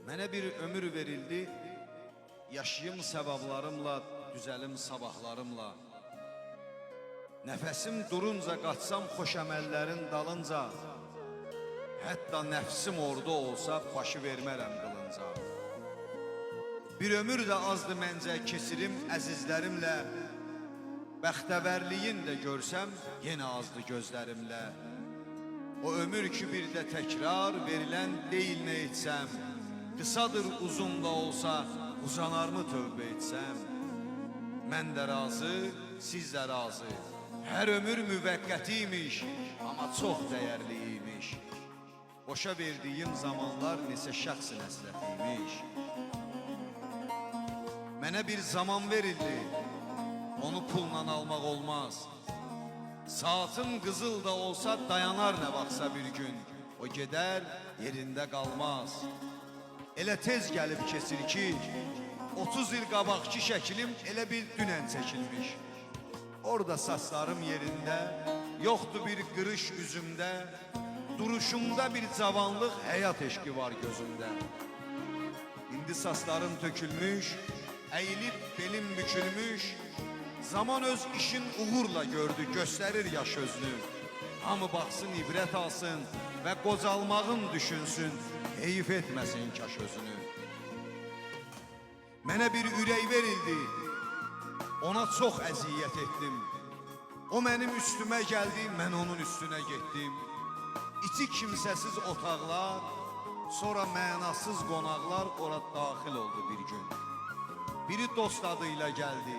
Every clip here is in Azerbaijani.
Mənə bir ömür verildi, yaşayım səvablarımla, düzəlim sabahlarımla. Nəfəsim durunca qaçsam xoş əməllərin dalınca, hətta nəfsim orada olsa başı vermərəm qılınca. Bir ömür də azdı məncə keçirim əzizlərimlə, bəxtəvərliyin də görsəm yenə azdı gözlərimlə. O ömür ki bir də təkrar verilən deyil nə etsəm, qısadır uzun da olsa uzanarmı tövbə etsəm. Mən də razı, siz də razı. Hər ömür müvəqqəti imiş, amma çox dəyərli imiş. Boşa verdiyim zamanlar neçə şəxsin həsrəti imiş. Mənə bir zaman verildi, onu pulla almaq olmaz. Saatım qızıl da olsa dayanar nə vaxtsa bir gün. O gedər, yerində qalmaz. Elə tez gəlib keçir ki, 30 il qabaqki şəklim elə bil dünən çəkilmiş. Orada saçlarım yerində, yoxdur bir qırış üzümdə, duruşumda bir cavanlıq, həyat eşqi var gözümdə. İndi saçlarım tökülmüş, əyilib belim bükülmüş. Zaman öz işin uğurla gördü, göstərir yaş özünü. Hamı baxsın, ibrət alsın və qocalmağın düşünsün, heyif etməsin kaş özünü. Mənə bir ürək verildi, ona çox əziyyət etdim. O mənim üstümə gəldi, mən onun üstünə getdim. İçi kimsəsiz otaqlar, sonra mənasız qonaqlar ora daxil oldu bir gün. Biri dost adıyla gəldi,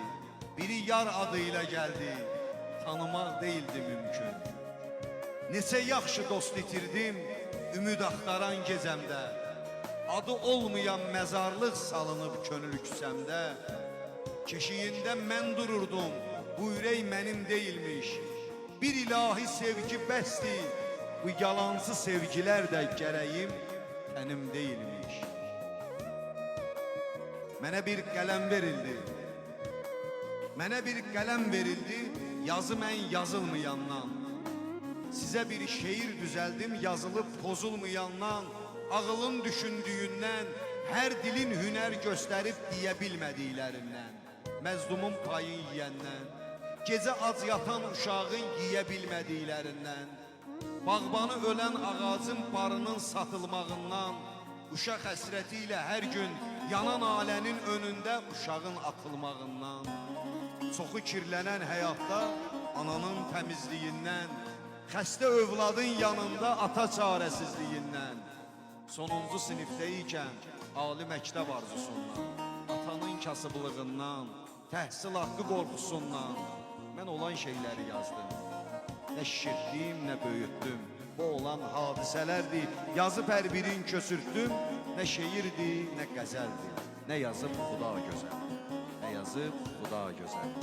biri yar adıyla gəldi. Tanımaq deyildi mümkün. Neçə yaxşı dost itirdim, ümid axtaran gecəmdə. Adı olmayan məzarlıq salınıb könül küçəmdə. Keşiyində mən dururdum, bu ürək mənim deyilmiş. Bir ilahi sevgi bəsdir, bu yalancı sevgilər də gərəyim tənim deyilmiş. Mənə bir qələm verildi. Mənə bir qələm verildi, yazı mən yazılmayandan. Sizə bir şeir düzəldim, yazılıb pozulmayandan, ağılın düşündüyündən, hər dilin hünər göstərib deyə bilmədiklərindən, məzlumun payın yeyəndən, gecə ac yatan uşağın yeyə bilmədiklərindən, bağbanı ölən ağacın barının satılmağından, uşaq həsrəti ilə hər gün yanan alənin önündə uşağın atılmağından, çoxu kirlənən həyatda ananın təmizliyindən, xəstə övladın yanında ata çarəsizliyindən, sonuncu sinifdəykən ali məktəb arzusundan, atanın kasıblığından, təhsil haqqı qorxusundan mən olan şeyləri yazdım. Nə şişirtdim, nə böyütdüm. Bu olan hadisələrdir. Yazıb hər birin köçürtdüm. Nə şeirdir, nə qəzəldir. Nə yazıb Xuda gözəl. Nə yazıb Xuda gözəl.